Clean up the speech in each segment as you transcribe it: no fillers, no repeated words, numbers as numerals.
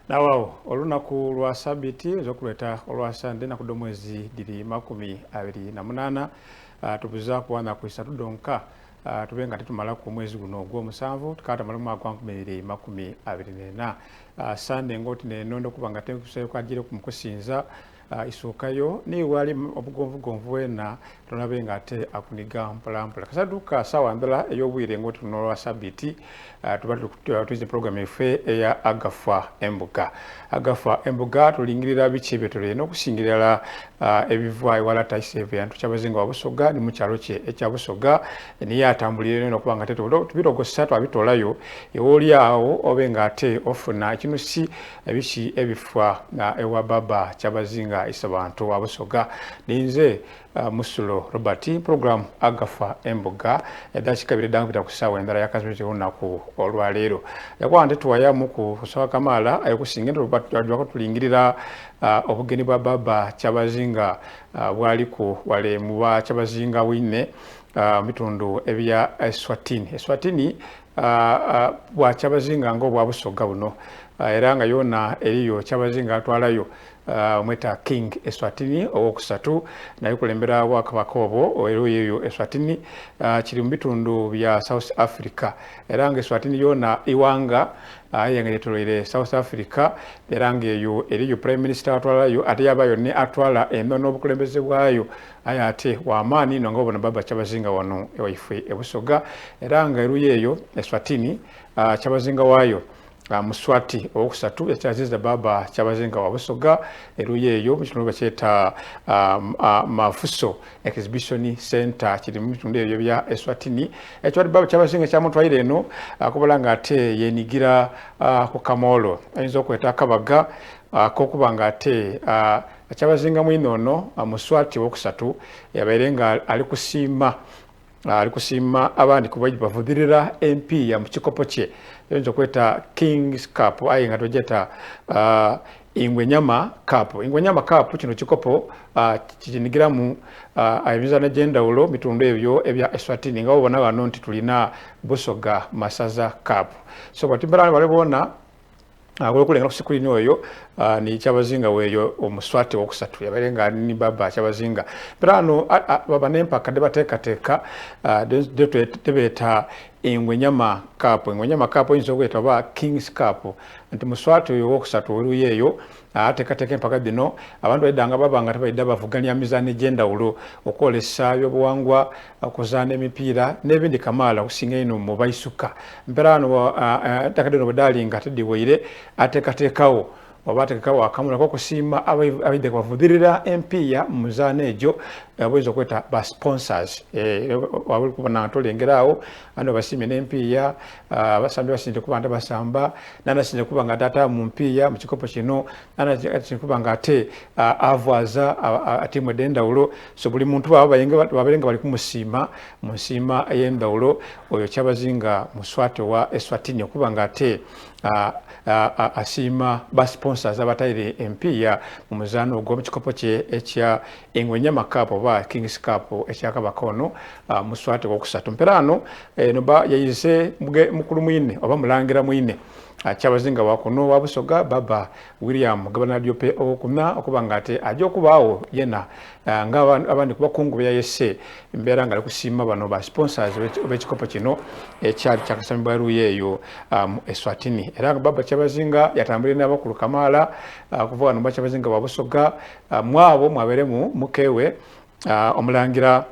Nawawo olunaku lwa sabiti ezokuleta olwa sande enaku dh'omwezi dhiri 28, tubuza kuba naku isatu dhonka tube nga titumalaku omwezi guno ogw'omusanvu tukatamala omwaka gwa 2024. Sande ng'oti neno ndhokuba nga tenkusayo kajireku mu kusinza isuukayo niiwe ali obugonvugonvu weena tonabe nga ate akuniga mpolampola. Kasaduka sawa ndala ey'obwire ng'oti luno olwa sabiti tuba tuize program yaife eya Agafa Embuga. Agafa Embuga tulingirira biki ebyetolere n'okusingira irala ebiva ewala Taiseve yantu Kyabazinga wa Busoga ni mu kyalo kye ekya Busoga niye atambulire eno okuba nga ate tubirogosa twabitoolayo iwe oli awo obe nga ate ofuna ekinusi Ebiki ebifa ewa Baba Kyabazinga Isabantu wa Busoga. Ninze Musulo Robert, program Agafa Embuga edakika ibiri edhangupita ku saawa endala yakazibwe olunaku olwaleero. Yakuba nti tuwayamu ku kusaba kamaala aye okusinga ento tulingirira obugeni bwa Baba Kyabazinga bwaliku wale mu ba Kyabazinga wine mu bitundu ebya Eswatini. Eswatini bwa Kyabazinga nga obwa Busoga buno era nga yoona eriyo Kyabazinga atwalayo omweta King Eswatini owokusatu naye kulembera bwakabaka obwo era eyo Eswatini kiri mu bitundu bya South Africa era nga Eswatini yoona iwanga aye nga lyetoloire South Africa era nga eyo eriyo Prime Minister atwalayo ate yabayo ne atwala enono obukulembeze bwayo Aye ate wa maani inho nga bw'obona Bbaabba Kyabazinga wano ewaifwe e Busoga era nga eruyi eyo Eswatini, Kyabazinga waayo Muswati owokusatu yakyaziza Bbaabba Kyabazinga wa Busoga eruyi eyo mu kitundu bakyeta Mafuso Exhibition Centre kiri mu bitundu ebyo bya Eswatini. Ekyo Bbaabba Kyabazinga kyamutwaire eno kubala nga ate yenigira ku kamoolo ayinza okweta akabaga ak'okuba nga ate Kyabazinga mwine ono Muswati owokusatu yabaire nga ali kusiima ali kusiima abandi ku bavudhirira empiiya mu kikopo kye oyinza okweta King's Cup aye nga togyeta Ingwenyama Cup. Ingwenyama Cup kino kikopo kikinigiramu emizaano egy'endhawulo mu bitundu ebyo ebya Eswatini nga bwobona ghano nti tulina Busoga Masaza Cup. So bwati bale boona Olwokulengera ku sikulini oyo ni Kyabazinga weeyo omuswati owokusatu yabaire nga ni baba Kyabazinga. Era ano baba n'empaka dhebateekateeka dhebeeta Ingwenyama Cup. Ingwenyama Cup oyinza okweta oba King's Cup nti muswati oyo owokusatu ow'eruyi eyo ateekateeka empaka dhino. Abantu baidha nga baba nga tibaidha bavugania mizaano egy'endhawulo okwolesa ebyobuwangwa, okuzaana emipiira n'ebindi kamaala okusinga einho mu baisuka. Mperaano entaka dhino bwe dhaali nga tidhiwaire, ateekateekagho oba ategekagho akamuli ak'okusiima abaidha bavudhirira empiiya mu mizaano egyo boyinza okweta ba sponsors. Waba oli kubona nga tolengera agho, abandi babasiimye n'empiiya, abasambi basinze kuba nga basamba, nani asinze kuba nga ate mu mpiiya mu kikopo kino, nani asinze kuba nga ate avwaza tiimu edh'endhawulo. So buli muntu baba babaire nga bali kumusiima mu nsiima ey'endhawulo oyo Kyabazinga Muswati owa Eswatini okuba nga ate asiima ba sponsors abataire empiiya mu muzaano ogwo mu kikopo kye ekya Ingwenyama Cup oba Kings Cup ekya Kabaka ono Muswati owokusatu. Mperaano eno ba yaize mukulu mwine oba mulangira mwine Kyabazinga wa kuno wa Busoga Baba William Gabana Diope owokuna okuba nga ate aja okubaagho yena nga abandi ku bakungu beyayese embeera nga ali kusiima bano ba sponsors b'ekikopo kino ekyali kyakasamibwa eruuyi eyo mu Eswatini. Era nga Baba Kyabazinga yatambulire n'abakulu kamaala okuva wano mu Kyabazinga wa Busoga, mwabo mwabeeremu mukewe omulangira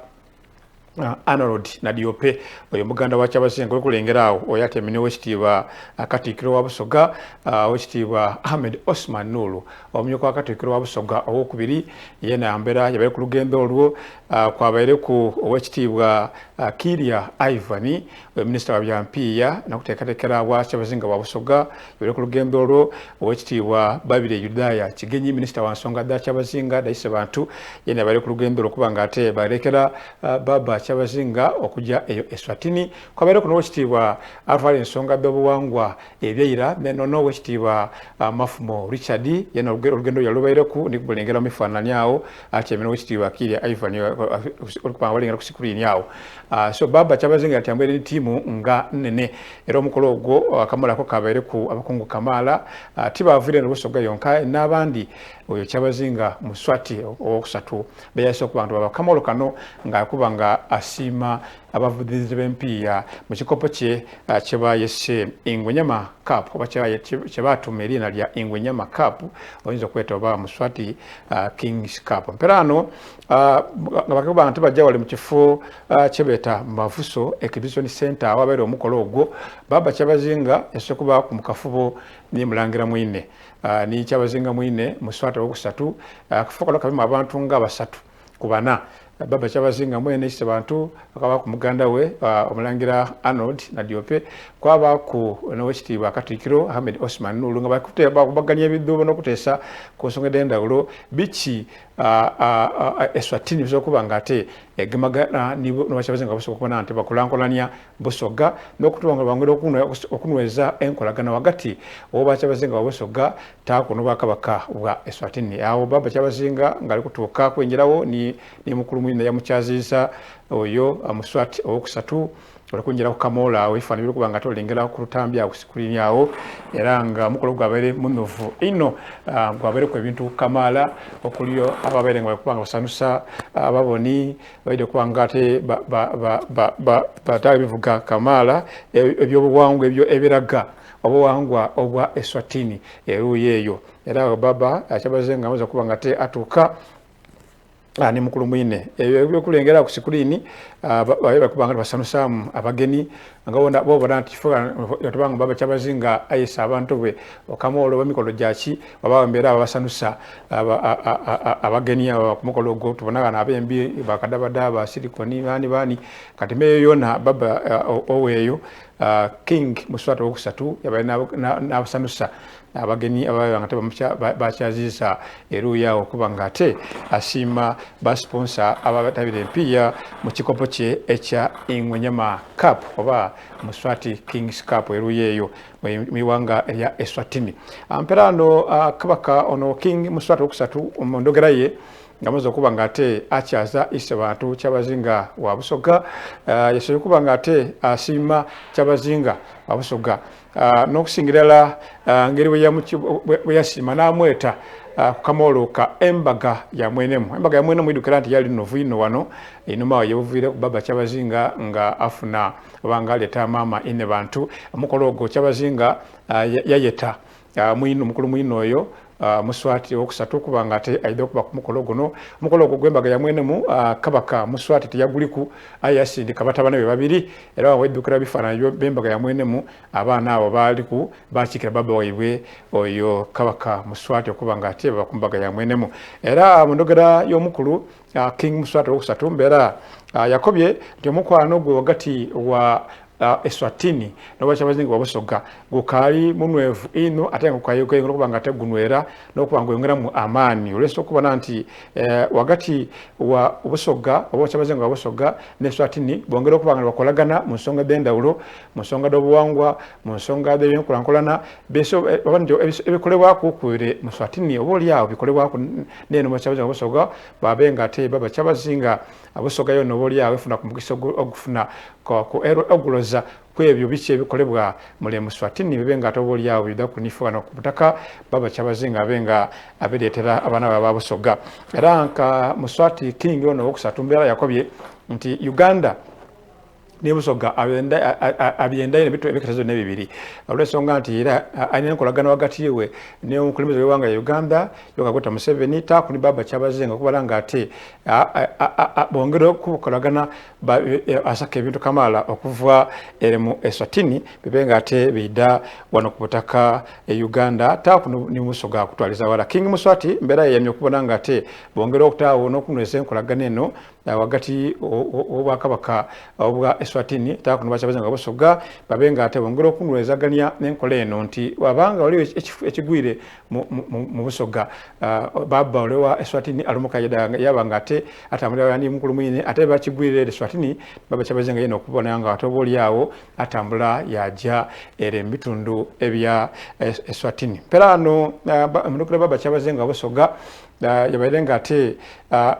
Arnold Nadiope oyo muganda wa Kyabazinga oli kulengera awo oyo atyamye n'owekitiibwa Katikkiro wa Busoga owekitiibwa Ahmed Osman Nuulu omumyuka wa Katikkiro wa Busoga owokubiri yena mbeera yabaire ku lugendo olwo kwabaireku owekitiibwa Kiirya Ivan oyo minisita wa bya mpiiya nakuteekateekera wa Kyabazinga wa Busoga yabaire ku lugendo olwo owekitiibwa Babirye Yudaya Kigenyi minisita wa nsonga dha Kyabazinga dhaise bantu yena yabaire ku lugendo olwo kuba nga ate balekera Baba. Kyabazinga okuja eyo Eswatini kwabaireku n'owekitiibwa atwala ensonga dh'obuwangwa ebyeira n'enono owekitiibwa Mafumo Richard yena olugendo yalubaireku ndi kumulengera mu bifaananyi awo atyaime n'owekitiibwa Kiirya Ivan olikubanga balengera ku sikulini awo. So Baba Kyabazinga yatyambwire ni tiimu nga nnene era omukolo ogwo akamulako kabaireku abakungu kamaala tibaavire eno Busoga yonka n'abandi oyo Kyabazinga Muswati owokusatu beyayise okuba nti baba kamolo kano nga akuba nga asiima abavudizi b'empiiya mu kikopo kye kyebayese Ingwenyama Cup oba kyebatuma eriina lya Ingwenyama Cup oyinza okweta oba Muswati Kings Cup. Mperaano nga bakuba nti bajja wali mu kifo kyebeeta Mavuso Exhibition Center awabeera omukolo ogwo, Baba Kyabazinga yasoose kubaaku mu kafubo ni Mulangira Mwine ni Kyabazinga Mwine Muswati owokusatu. Akafo kano kabimu abantu nga basatu ku bana. Baba Kyabazinga mwene ise bantu akabaaku muganda we Omulangira Arnold Nadiope, kwabaaku n'owekitiibwa Katikkiro Ahmed Osman Nuulu nga bakubaganya ebidhuubo n'okuteesa ku nsonga edh'endhawulo biki Eswatini bisobola okuba nga ate egemagana n'Obwakyabazinga busobola okubona nti bakulankulania Busoga n'okutuba nga bangera okunyweza enkolagana wagati w'Obwakyabazinga bwa Busoga taaku n'Obwakabaka bwa Eswatini. Awo Baba Kyabazinga ng'ali kutuuka kwingirawo ni mukulu mwine yamukyaziiza oyo Muswati owokusatu oli kwingira ku kamoola awo ebifaananyi biri kuba nga tolengera ku lutambi awo ku sikulini awo era nga omukolo gwabaire munuvu inho gwabaireku ebintu kamaala okuliyo ababaire nga bali kuba nga basanusa ababoni baidha okuba nga ate bata ebivuga kamaala ebyobuwangwa ebyo ebiraga obuwangwa obwa Eswatini eruuyi eyo era awo Baba akyabaze nga amaze okuba nga ate atuuka ni mukulu mwine ebyo ebyokulengera ku sikulini babe bakuba nga basanusaamu abageni nga bona bobona nti tubanga Baba Kyabazinga ayesa abantu be okamoolo oba mikolo gyaki oba embeera abasanusa abageni abo ku mukolo ogwo tubona bano abembi bakadabada ba silikoni baani baani kati meyo yona Baba oweeyo King Muswati owokusatu yabaire n'abasanusa abagenyi ababaire nga bakyaziza eruuyi awo okuba nga ate asiima ba siponsa abatabira empiiya mu kikopo kye ekya Ingwenyama Cup oba Muswati Kings Cup eruuyi eyo mu iwanga erya Eswatini. Mperaano Kabaka ono King Muswati owokusatu mu ndhogera ye ng'amaze okuba nga ate akyaza Isebantu Kyabazinga wa Busoga yasobola okuba nga ate asiima Kyabazinga wa Busoga n'okusinga irala ngeri bwe yasiima n'amweta ku kamoolo ka embaga ya mwenemu. Embaga ya mwenemu idhukira nti yali nnovu inho wano einhuma awo yebuviireku Baba Kyabazinga nga afuna oba nga aleeta maama inhe bantu. Omukolo ogwo Kyabazinga yayeta mukulu mwine oyo Muswati owokusatu okuba nga ate aidha okuba ku mukolo guno. Omukolo ogwo gw'embaga ya mwenemu Kabaka Muswati tiyaguliku aye yasindika batabane be babiri era waidhukira ebifaananyi by'embaga ya mwenemu abaana abo baaliku bakiikira baba waibwe oyo Kabaka Muswati okuba nga ate baba ku mbaga ya mwenemu. Era mu ndhogera y'omukulu King Muswati owokusatu mbeera yakobye nti omukwano gwe wagati wa Eswatini n'Obwakyabazinga bwa Busoga gukaali munwevu inho ate nga gukayongera okuba nga ate gunwera n'okuba nga gweyongeramu amaani olw'ensonga okubona nti wagati wa Busoga oba Obwakyabazinga bwa Busoga ne Eswatini bongera okuba nga bakolagana mu nsonga edh'endhawulo, mu nsonga dh'obuwangwa, mu nsonga dh'ebyenkulankulana oba nti ebikolebwaku ku mu Eswatini oba oli agho bikolebwaku n'eno mu Bwakyabazinga bwa Busoga babe nga ate baba Kyabazinga Busoga yoona oba oli agho efuna ku mukisa ogufuna oguloza ku ebyo biki ebikolebwa mule mu Swatini bibe nga ate oba oli agho bidha kunifu ghano ku butaka baba Kyabazinga abe nga abireetera abaana be aba Busoga. Era nka Muswati King ono owokusatu mbeera yakobye nti Uganda ni Busoga abyenda inho ebiketezo n'ebibiri olw'ensonga nti era alina enkolagana wagati we n'omukulembeze w'eighanga lya Uganda Yoweri Kaguta Museveni taaku ni Baba Kyabazinga okubala nga ate bongera okukolagana asaka ebintu kamaala okuva ere mu Eswatini bibe nga ate biidha wano ku butaka e Uganda taaku ni Busoga kutwaliza wala. King Muswati mbeera yeyamye okubona nga ate bongera okutaagho n'okunyweza enkolagana eno wagati w'Obwakabaka obwa. Eswatini taaku n'obwakyabazinga bwa Busoga babe nga ate bongera okunwezagania n'enkola eno nti wabanga waliwo ekigwire mu Busoga baba ole wa Eswatini alumuka yaba nga ate atambulira ni mukulu mwine ate bakigwire Eswatini baba kyabazinga yena okubona nga ate oba oli awo atambula yaja ere mu bitundu ebya Eswatini. Mperaano omunukira baba kyabazinga Busoga yabaire nga ate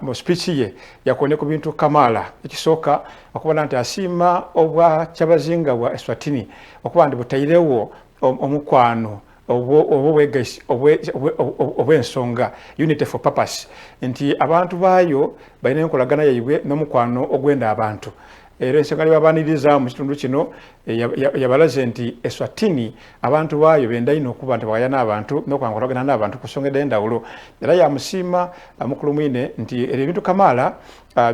mu speech ye yakonye ku bintu kamaala. Ekisooka okubona nti asiima obwa kyabazinga bwa Eswatini okuba nti butairewo omukwano obwegaisi obw'ensonga, unity for purpose, nti abantu baayo balina enkolagana yaibwe n'omukwano ogwenda abantu. Era ensonga lyebabaniriza mu kitundu kino yabalaze nti Eswatini abantu baayo benda inho okuba nti bagaya n'abantu n'okwankolagana n'abantu ku nsonga edh'endhawulo. Era yamusiima mukulu mwine nti ebyo ebintu kamaala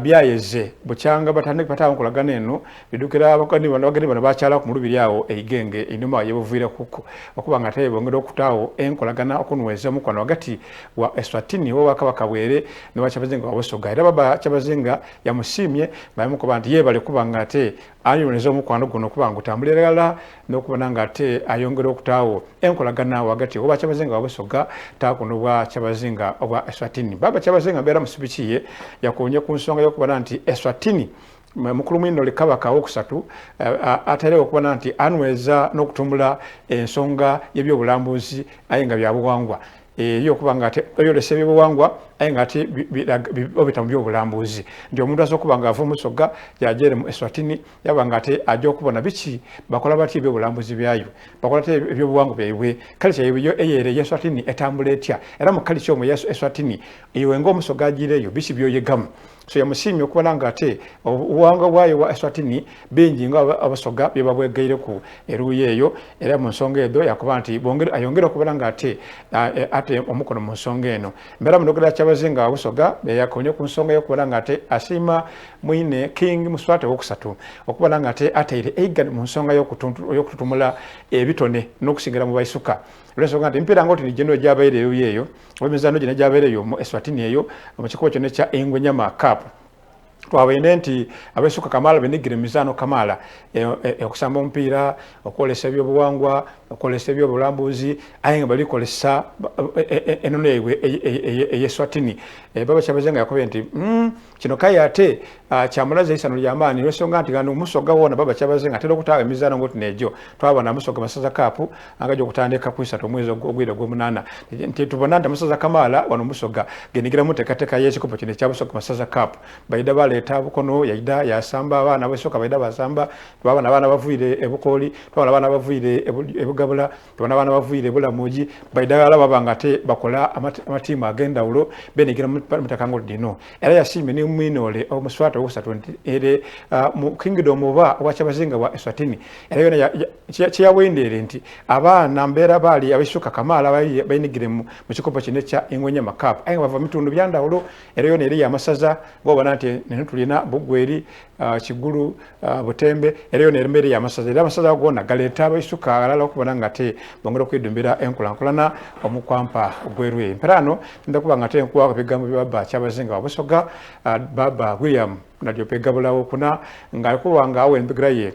byayeze bukyanga batandika nkolagana eno bidukira abageni bano bakyalaku mu lubiri awo eigenge einhuma yebuviirekuku okuba nga ate bongera okutaawo enkolagana okunweza omukwano ghagati wa Eswatini ow'Obwakabaka Bwere n'Obwakyabazinga wa Busoga. Era Baba Kyabazinga yamusiimye nga yamukoba nti yeebale kuba nga ate anyweza omukwano guno okuba nga gutambulira ghalala n'okubona nga ate ayongera okutaawo enkolagana ghagati w'Obwakyabazinga wa Busoga taaku n'Obwakyabazinga obwa Eswatini. Baba Kyabazinga mbeera mu sipiki ye yakoonye ku nsonga y'okubona nti Eswatini mukulu mwine oli kabaka owokusatu atairegho okubona nti anyweza n'okutumbula ensonga y'ebyobulambuzi aye nga bya bughangwa. Eyo okuba nga ate oyolesa ebyobughangwa aye nga ate obita mu byobulambuzi nti omuntu asobola okuba nga ava omusoga yaja ere mu Eswatini yaba nga ate aja okubona biki bakola batya ebyobulambuzi byayo, bakola batya ebyobughangwa byaibwe, kalica yaibwe yo eyere eye Eswatini etambula etya, era mu kalica omwo eya Eswatini iwe nga omusoga ajiireyo biki byoyegamu. So yamusiimye okubona nga ate obughangwa bwayo bwa Eswatini bingi nga Abasoga byebabwegaireku eruuyi eyo, era mu nsonga edho yakoba nti ayongere okubona nga ate ate omukono mu nsonga eno. Mbeera munogera Kyabazinga wa Busoga yakonye ku nsonga y'okubona nga ate asiima mwine King Muswati owokusatu okubona nga ate ateire eigani mu nsonga y'okututumula ebitone n'okusingira mu baisuka. Olw'ensonga nti emipiira ng'oti ni gino egyabaire eruuyi eyo oba emizaano gino egyabaire eyo mu Eswatini eyo mu kikubo kino ekya Ingwenyama Cup, twabaine nti abaisuka kamaala benigire mu mizaano kamaala okusamba omupiira, okwolesa ebyobughangwa, okwolesa ebyobulambuzi aye nga bali kozesa enono yaibwe ey'Eswatini. Baba Kyabazinga yakobye nti kino kale ate kyamulaze eisanhu lya maani olw'ensonga nti ghano Musoga woona Baba Kyabazinga atera okutaagho emizaano ng'oti n'egyo. Twabona Musoga Masaza Cup agaja okutandika ku isatu omwezi ogwire ogw'omunaana nti tubona nti amasaza kamaala wano Musoga genigira mu nteekateeka y'ekikopo kino ekya Busoga Masaza Cup. Baidha baleeta Bukono yaidha yasamba, abaana ab'esoka baidha basamba, twabona abaana abaviire e Bukooli, twabona abaana abaviire e Bugabula, Tubona abaana baviire Bulamogi baidha ghala baba nga ate bakola amatiimu ag'endhawulo benigira mu mutaka ng'oti dhino. Era yasiimye ni mwine ole omuswati owokusatu nti ere mu kingdom oba obwakyabazinga bwa Eswatini era yona kyeyawendeere nti abaana mbeera baali abaisuka kamaala bainigire mu kikopo kino ekya Ingwenyama Cup aye nga bava mu bitundu bya ndhawulo era yona eriyo amasaza ng'obona nti eno tulina Bugweri, Kigulu, Butembe era yona embeera ey'amasaza era amasaza ago gona galeeta abaisuka ghalala okubona nga ate bongera okwidhumbira enkulankulana omukwampa ogw'eruyi. Mperaano ndidha kuba nga ate nkuwagho ebigambo bya Baba Kyabazinga wa Busoga, Baba William Nadiope Gabula Wokuna nga ali kuba nga awa empigira ye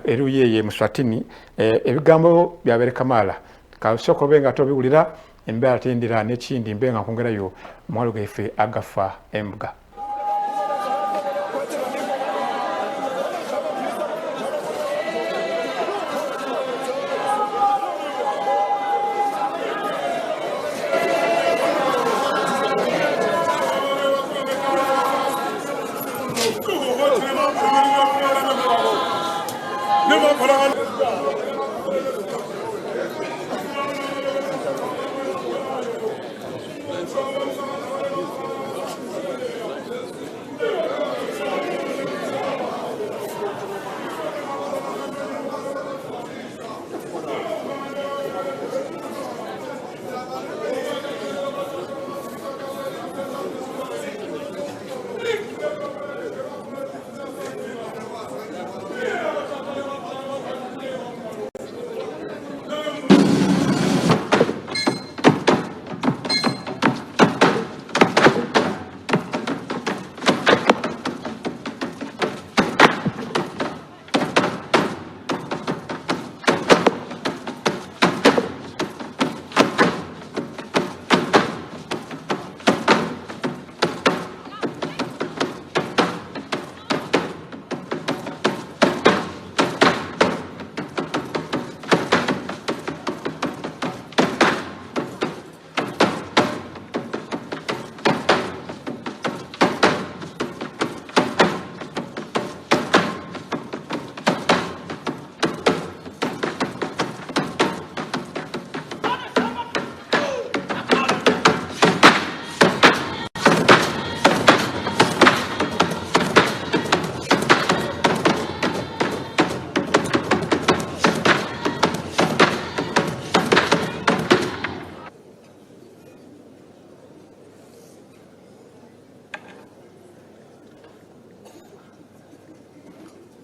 eruyi eyo e Muswatini. Ebigambo byabaire kamaala. Kasooka obe nga ate obiwulira embeera ate ndira n'ekindi mbe nga nkwongerayo mu mwalo gaife agafa embuga.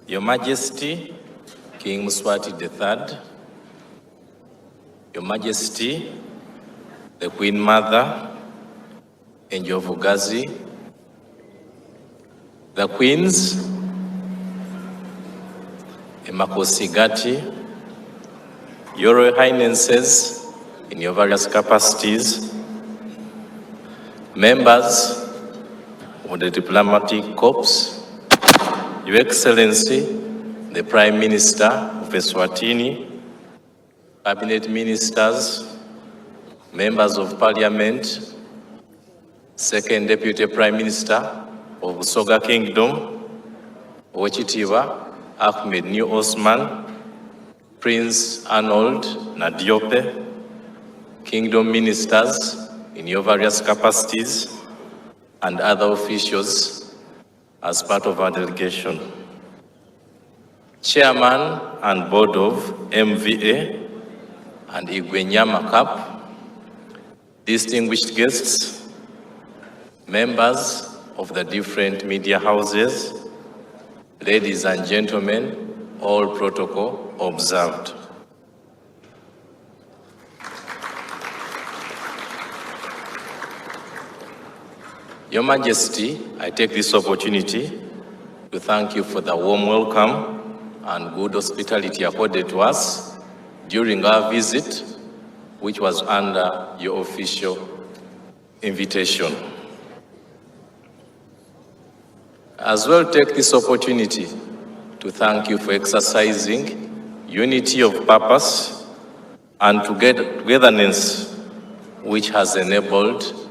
Your Majesty, King Mswati III, Your Majesty, the Queen Mother, Ndlovukazi, the Queens, Emakosi Your Royal Highnesses in your various capacities, members of the diplomatic corps, Your Excellency, the Prime Minister of Eswatini, Cabinet Ministers, Members of Parliament, Second Deputy Prime Minister of Busoga Kingdom, Owekitiibwa Ahmed Nuhu Osman, Prince Arnold Nadiope, Kingdom Ministers in your various capacities, and other officials as part of our delegation. Chairman and Board of MVA and Ingwenyama Cup, distinguished guests, members of the different media houses, ladies and gentlemen, all protocol observed. Your Majesty, I take this opportunity to thank you for the warm welcome and good hospitality accorded to us during our visit, which was under your official invitation. As well, take this opportunity to thank you for exercising unity of purpose and togetherness, which has enabled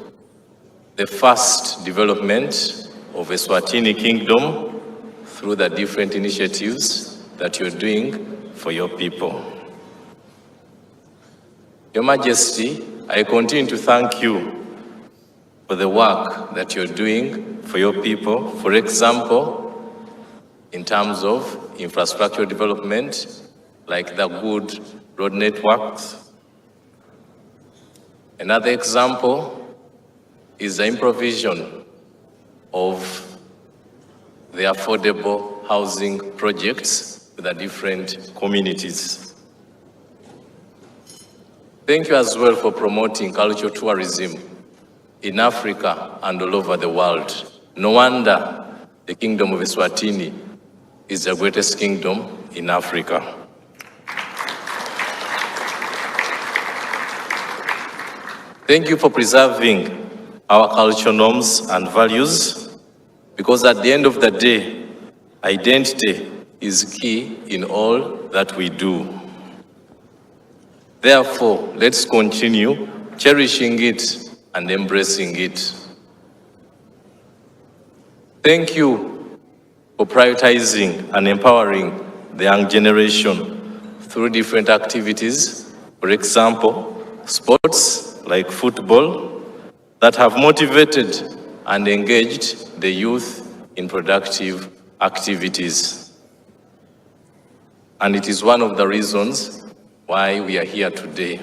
the fast development of Eswatini Kingdom through the different initiatives that you're doing for your people. Your Majesty, I continue to thank you for the work that you're doing for your people. For example, in terms of infrastructure development, like the good road networks. Another example is the improvision of the affordable housing projects to the different communities. Thank you as well for promoting cultural tourism in Africa and all over the world. No wonder the Kingdom of Eswatini is the greatest kingdom in Africa. Thank you for preserving our cultural norms and values, because at the end of the day, identity is key in all that we do. Therefore, let's continue cherishing it and embracing it. Thank you for prioritizing and empowering the young generation through different activities. For example, sports like football that have motivated and engaged the youth in productive activities. And it is one of the reasons why we are here today.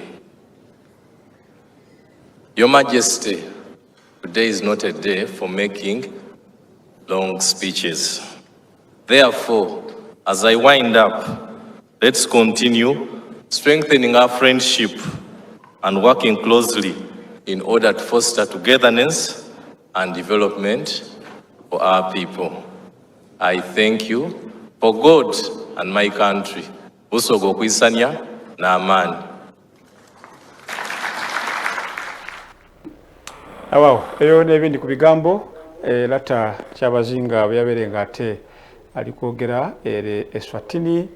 Your Majesty, today is not a day for making long speeches. Therefore, as I wind up, let's continue strengthening our friendship and working closely in order to foster togetherness and development for our people. I thank you for God and my country. Busoga okwisania n'amaani. Awawo eyo n'ebindi ku bigambo lata Kyabazinga bwe yabeere nga ate ali kwogera ere Eswatini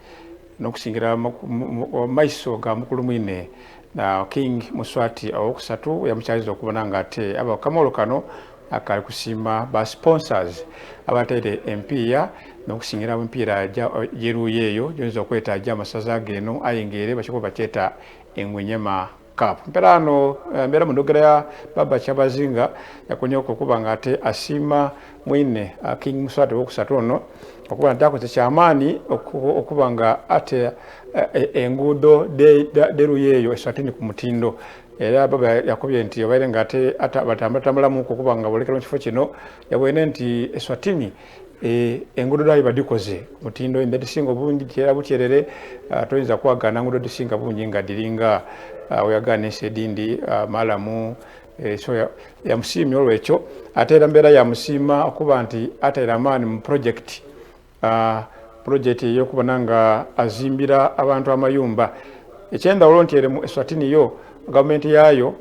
n'okusingira mu maiso ga mukulu mwine na King Muswati owokusatu yamukyaliza okubona nga ate aba kamolo kano akali kusiima ba sponsors abateere empiiya n'okusingira empiira gyeruuyi eyo gyoyinza okweta gy'amasaza g'eno aye ng'ere bakikuba bakyeta Engwenyama Cup. Mperano mbeera mu ndogera ya Baba Kyabazinga yakonye okuba nga ate asiima mwine King Muswati owokusatu ono okuba nti akoze kyamaanyi okuba nga ate enguudo deruuyi eyo Eswatini ku mutindo. Era baba yakubye nti obaire nga ate batambulatambulamu okuba nga bolekera mu kifo kino yabwene nti Eswatini Eh, enguudo dhayo badhikoze ku mutindo embe dhisinga obungi kyera bukyerere ah, toyinza kwagaana nguudo dhisinga bungi nga dhiringa ah, weyagaana ensi edindi ah, malamu eh, so yamusiimye olwekyo ate era mbeera yamusiima okuba nti ataire amaani mu project project eyokubona nga azimbira abantu amayumba ekyendawulo nti ere mu Eswatini yo gavumenti yaayo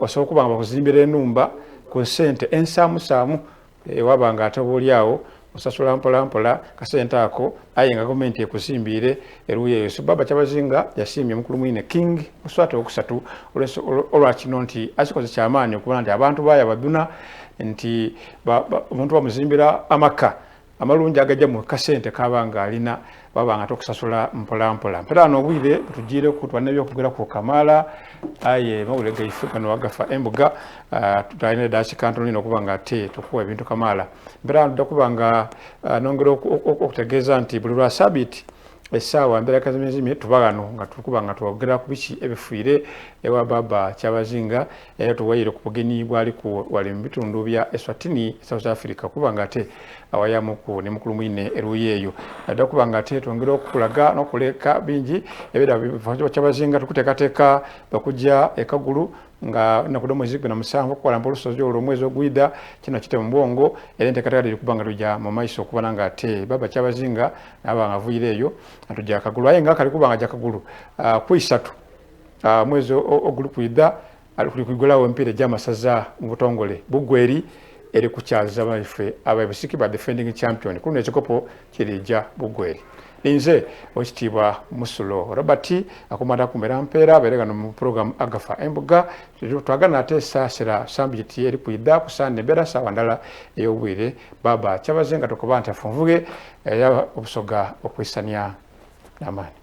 osobola okuba nga bakuzimbira enumba ku nsente ensaamusaamu Ewaba nga ate oboolyawo osasula mpola mpola kasente ako aye nga gavumenti ekuzimbiire eruuyi eyo. So Baba Kyabazinga yasiimye mukulu mwine King Muswati owokusatu olwa kino nti akikoze kyamaani okubona nti abantu baaya badhuna nti omuntu bamuzimbira amaka amalungi agajja mu kasente kaba nga alina baba nga tokusasula mpola mpola. Mpera obwire butujiireku tuba n'ebyokugeraku kamaala aye mawulire gaife gano agafa embuga uh, tutalina edakika ntono ino okuba nga ate tukuwa ebintu kamaala. Mpera tudda kuba nga uh, nongera okutegeeza nti buli lwa sabiiti essaawa mbeera kazimizimye tuba ghano nga tukuba nga twogera ku biki ebifiire ewa baba Kyabazinga era tuwaire ku bugenyi bwaliku wali mu bitundu bya Eswatini South Africa kuba nga ate awayamuku ne mukulu mwine eruuyi eyo adda kuba nga ate twongera okukulaga n'okuleka bingi ebira Kyabazinga tukuteekateeka okujja e Kagulu nga ennaku dh'omwezi gwe na musanvu okuwalampa olusozi olwo omwezi ogwidha kino kite mu bwongo era enteekateeka dhiri kuba nga tuja mu maiso okubona nga ate baba Kyabazinga naaba nga avuire eyo tuja Kagulu aye nga kali kuba nga aja Kagulu uh, ku isatu uh, mwezi oguli kwidha ali kuli kwigulawo emipiira egy'amasaza mu butongole Bugweri eri kukyaza baife abebusiki ba defending champion kuluno ekikopo kirija Bugweri. Ninze Owekitiibwa Musulo Robert akumata kumera mpeera abeere gano mu program Agafa Embuga twagana ate saasira sambiti eri kwidha ku Sande embeera saawa ndala ey'obwire baba kyabaze nga tukoba nti afunvuge era obusoga okwisania n'amaani.